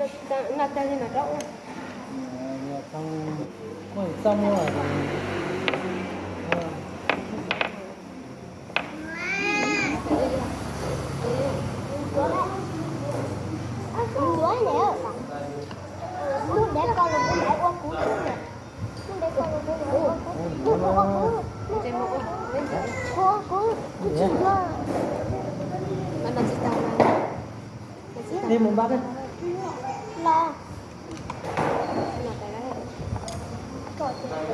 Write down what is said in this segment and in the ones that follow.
Noj tag li no rau ua. Muaj txoj muaj. Li mus npab. Los. Ntawd tag.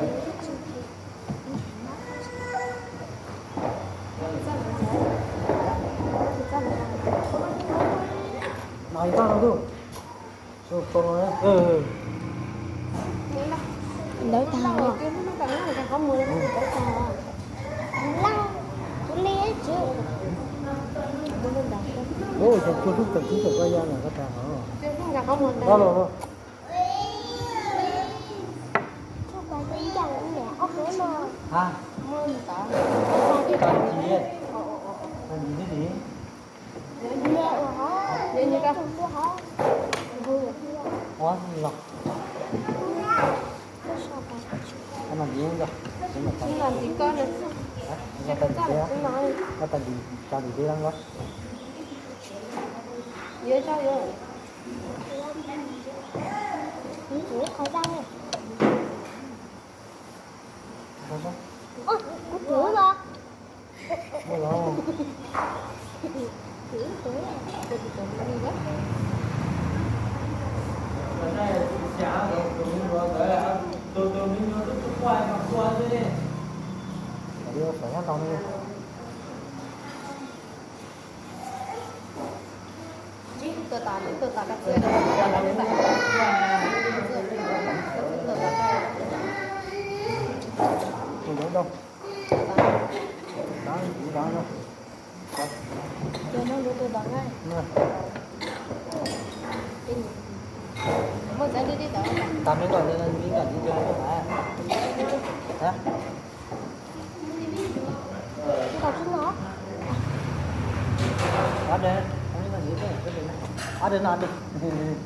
Ua, ces cua hlub tawm tib tawm koj ya na koj tag hov. Koj los. Ha? Koj tsis, koj tsis tib li. Ua los. Koj tsis, koj tsis tib li.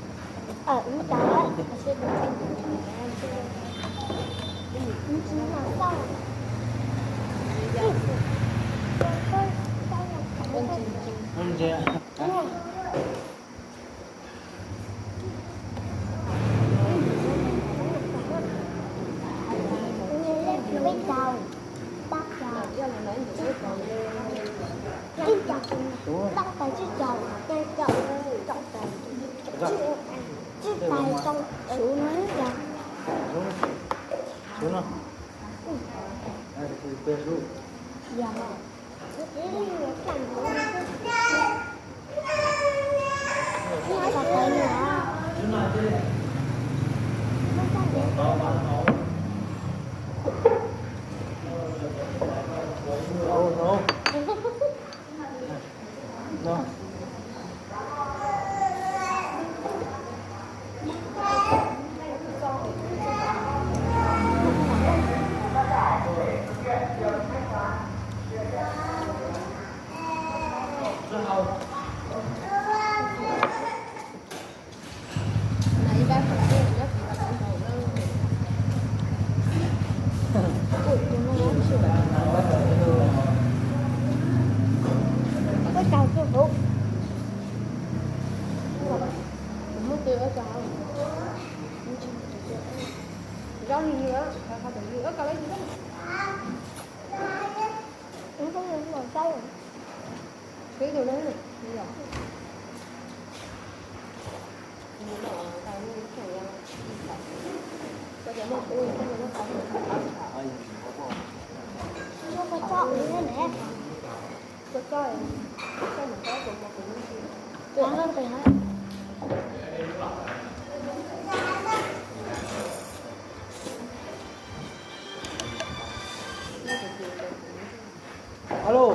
Alo.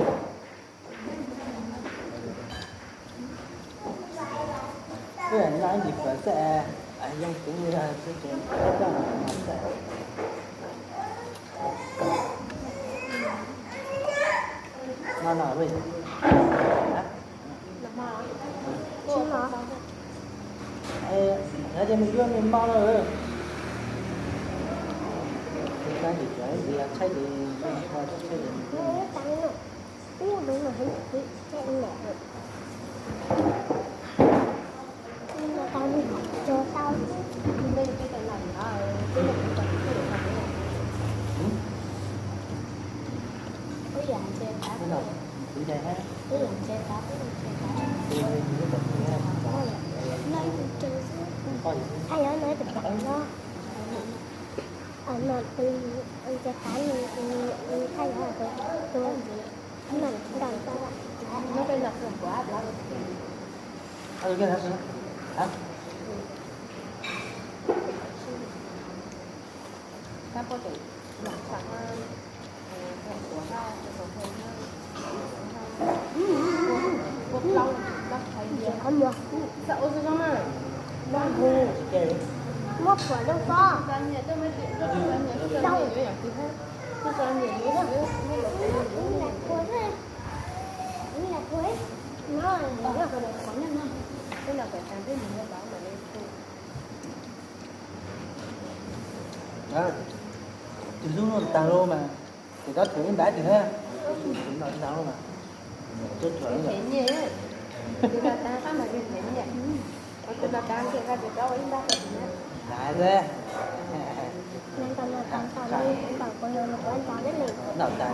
Ntsis kawm xwb, yooj ceev li xwb ces koj coj mus xwb. No no, tsis no, es Ces nws yuav nws npau no. Tab sis tshaib ces ho tshaib ces nws yuav. Muab phuam rau koj. Tus hlub no tag lawm mas, ces koj thuam ib nrab twg thiab? Tus no tag lawm mas, tuaj thuam lawm. Ntaus tas.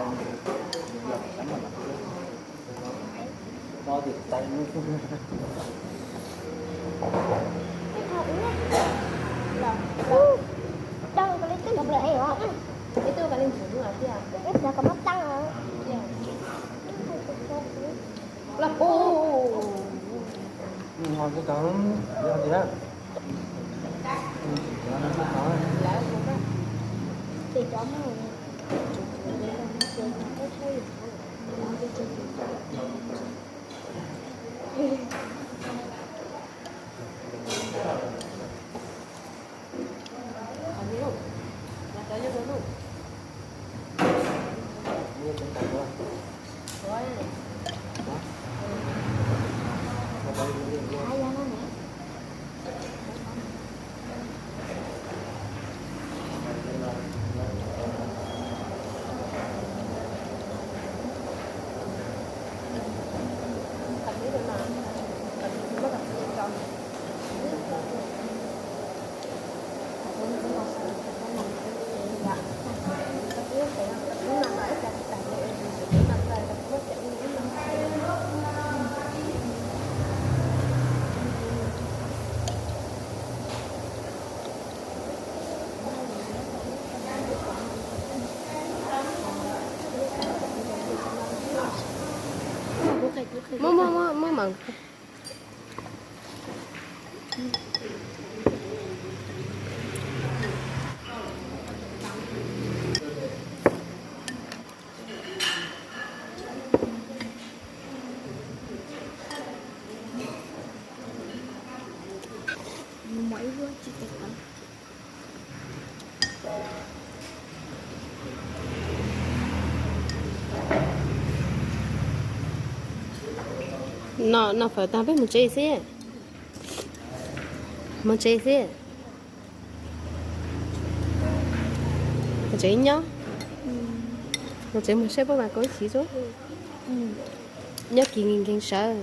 Muab, muab, muab, muab mam. Noj fawm tag peb mus tsev xwb. Mus tsev xwb. Mus tsev nyob. Mus tsev mus saib pab mas koj ib chim xwb. Nyob kis nkees sawv.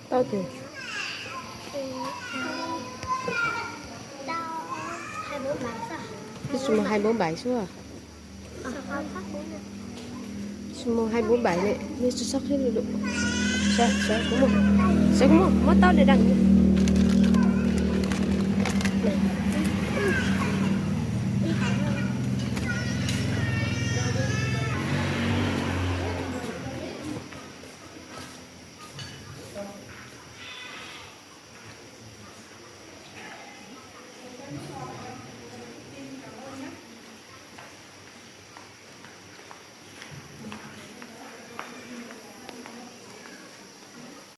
Tau tus. Twb tsis mus hai bốn bảy xwb. Tsis mus hai bốn bảy ne, nej tsis txhob qhib lus. Sawv, sawv kuv mus, sawv kuv mus, muab tau daim daim.